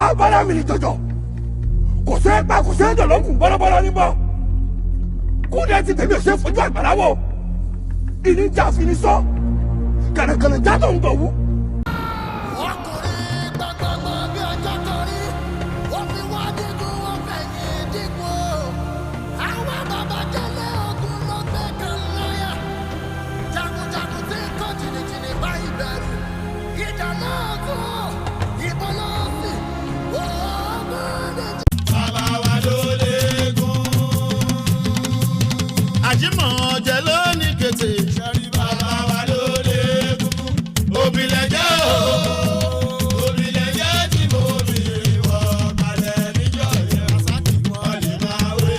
Abala mi ni jọjọ kò sẹ́ pa, kò sẹ́ dọ̀lọ́kùn bọ́lọ́bọ́lọ́ níbọ̀ kúndé ti tẹ̀mí ọ̀sẹ̀ fojú àgbàrá wọ̀ ìníjà fi ni sọ kànàkànà játọ̀ ń bọ̀ wú. Ọkùnrin gbọgbọgbọ bí ọjọ́ kan rí, ó fi wá dígun, ó fẹ̀yìn dígun. Àwọn bàbá délé ogun ló gbé kan láyà. Jagunjagun tí ń kó jìnnìjìnnì bá ìbẹ̀rù. Ìjà lọ́ọ̀tún, ìbọn lọ́ọ̀sì, oògùn ní. Bàbá wa ló léegun. Àjímọ̀ jẹ́ lónìí kété. Bàbá wa ló léegun. Òbílẹ̀ jẹ́ o. Òbílẹ̀ jẹ́ tí mo bí wọ kalẹ̀ níjọ́ yẹn. Wọ́n lè máa wé.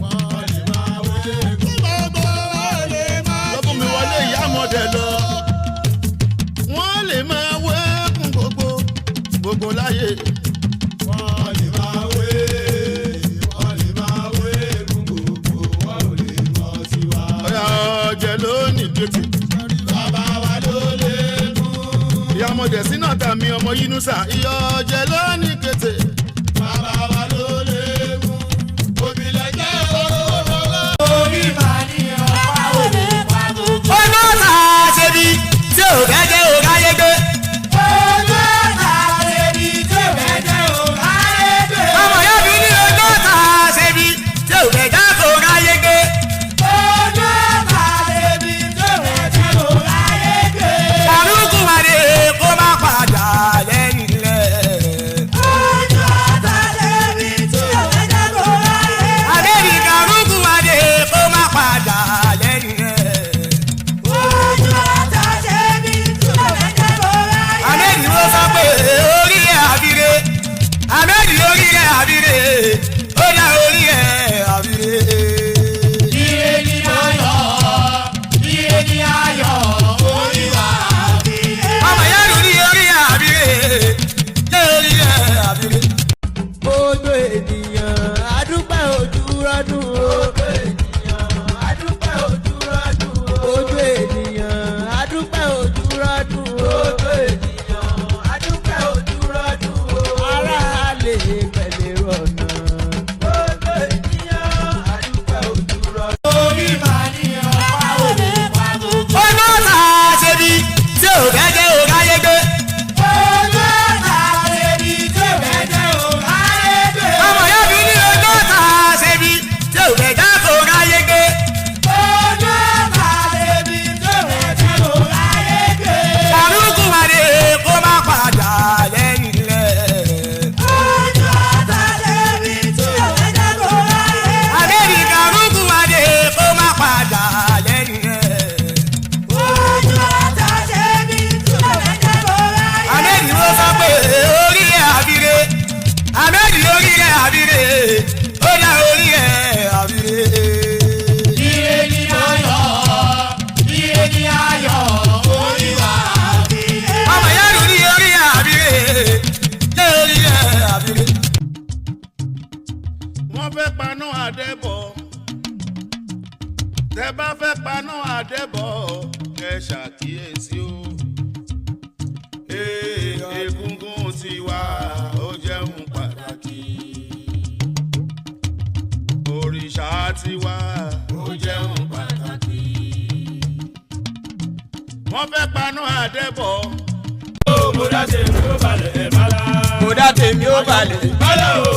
Wọ́n lè máa wé. Gbogbo wa lè máa. Lọ́kùn mi wọlé ìyá ọmọdé lọ. Wọ́n lè máa wé kún gbogbo gbogbo láyé. Wọ́n lè máa wé, wọ́n lè máa wé kún gbogbo, wọ́n ò lè mọ̀ sí wa. Ọ̀yà ọ̀jẹ̀ ló ní kété. Bàbá wa ló léegun. Ìyá ọmọdé sínú àtàmì ọmọ Yínúsà. Ìyá ọ̀jẹ̀ ló ní kété. Bàbá wa ló léegun. Òbílẹ̀ jẹ́ owó. Orí màá ní ọ̀pá òní pa gbogbo. Ọlọ́ta ṣe bí tí ò fẹ́ jẹ́ ò ráyé gbé. Ọlọ́ta ṣe bí tí ò fẹ́ jẹ́ ò ráyé gbé. Ọmọ ìyá mi ní ọlọ́ta ṣe bí tí ò fẹ́ jẹ́ kó ráyé gbé. Ọlọ́ta ṣe bí tí ò fẹ́ jẹ́ ò ráyé gbé. Kàrúkù wà ní kó má padà lẹ́yìn lẹ̀. Ọlọ́ta ṣe bí tí ò fẹ́ jẹ́ kó ráyé gbé. Àbẹ́rì kàrúkù wà ní kó má padà lẹ́yìn lẹ̀. Ọlọ́ta ṣe bí tí ò fẹ́ jẹ́ kó ráyé gbé. Àbẹ́rì ló sọ pé orí ẹ̀ àbíre. Àbẹ́rì orí ẹ̀ àbíre. Ó dá orí ẹ̀ àbíre. Ire ni ayọ̀, ire ni ayọ̀, orí wa àbíre. Ọmọ ìyá mi ní orí ẹ̀ àbíre. Lé orí ẹ̀ àbíre. Ojú ènìyàn adúpẹ́ ojú rọ́dún o. Ojú ènìyàn adúpẹ́ ojú rọ́dún o. Ojú ènìyàn adúpẹ́ ojú rọ́dún o. Ojú ènìyàn adúpẹ́ ojú rọ́dún o. Ará lè pẹ̀lẹ́ rọ̀nà. Ojú ènìyàn adúpẹ́ ojú rọ́dún. Orí màá ní ọ̀pá òní pa gbogbo. Ọlọ́ta ṣe bí tí ò fẹ́ jẹ́ ò ráyé gbé. Ọlọ́ta ṣe bí tí ò fẹ́ jẹ́ ò ráyé gbé. Ọmọ ìyá mi ní ọlọ́ta ṣe bí tí ò fẹ́ jẹ́ kó ráyé gbé. Ọlọ́ta ṣe bí tí ò fẹ́ jẹ́ ò ráyé gbé. Kàrúkù wà ní kó má padà lẹ́yìn lẹ̀. Ọlọ́ta ṣe bí tí ò fẹ́ jẹ́ kó ráyé gbé. Àbẹ́rì kàrúkù wà ní kó má padà lẹ́yìn lẹ̀. Ọlọ́ta ṣe bí tí ò fẹ́ jẹ́ kó ráyé gbé. Àbẹ́rì ló sọ pé orí ẹ̀ àbíre. Àbẹ́rì orí ẹ̀ àbíre. Ó dá orí ẹ̀ àbíre. Ire ni ayọ̀, ire ni ayọ̀, orí wa àbíre. Ọmọ ìyá mi ní orí ẹ̀ àbíre. Lé orí ẹ̀ àbíre. Wọ́n fẹ́ paná àdẹ́bọ̀. Tẹ́ bá fẹ́ paná àdẹ́bọ̀, ẹ ṣàkíyèsí o. Ee, egungun tiwa ó jẹun pàtàkì. Òrìṣà tiwa ó jẹun pàtàkì. Wọ́n fẹ́ paná àdẹ́bọ̀. Mo dá tèmi ó balẹ̀ bala. Mo dá tèmi ó balẹ̀. Bala o.